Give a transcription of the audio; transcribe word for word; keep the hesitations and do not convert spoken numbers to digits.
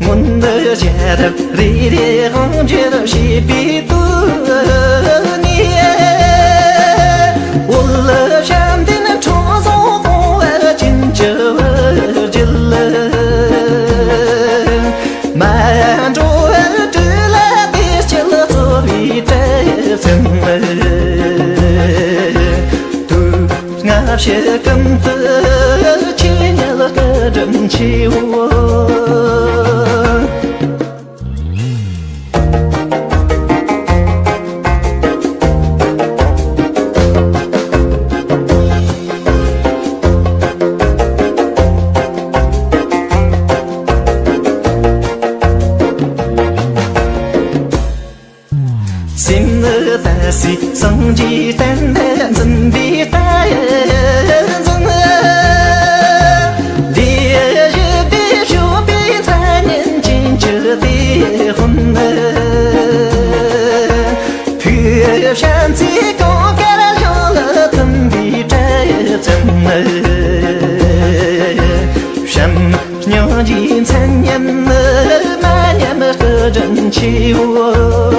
སྔོན་དུ་ཞལ་རབ་རེ་རེ་དབང་བསྒྱུར་བྱས་པའི་དུས་ནས། འོལ་བྱམས་ལྡན་འཁྲུངས་སོང་དགོངས་པ་ཅིན་ཅི་བར་བརྗོད། མ་འགྲོ་བར་སྤྲུལ་ལ་བདེ་སྐྱིད་སྩོལ་བའི་གྲལ་ཚུད། དུས་སྔ་ཕྱི་ཀུན་ཏུ་ཆོས་ཉིད་སྐུ་དྲིན་ཆེའོ། སེམས་ནི་ད་སི་སངས་རྒྱས་བསྟན་དུ་འཛིན་པའི་བསྟན་འཛིན། ལས་ཞི་བདེ་ཕྱོགས་པའི་མཚན་ཉིད་ཅན་གྱི་དེད་དཔོན། ཐུགས་བྱམས་བརྩེ་གང་གར་བཞེངས་ལ་མཐུན་པའི་གྲལ་ཚུད། བྱམས་སྙིང་རྗེའི་མཚན་སྙན་ནི་མ་ཉམས་སྐུ་དྲིན་ཆེའོ།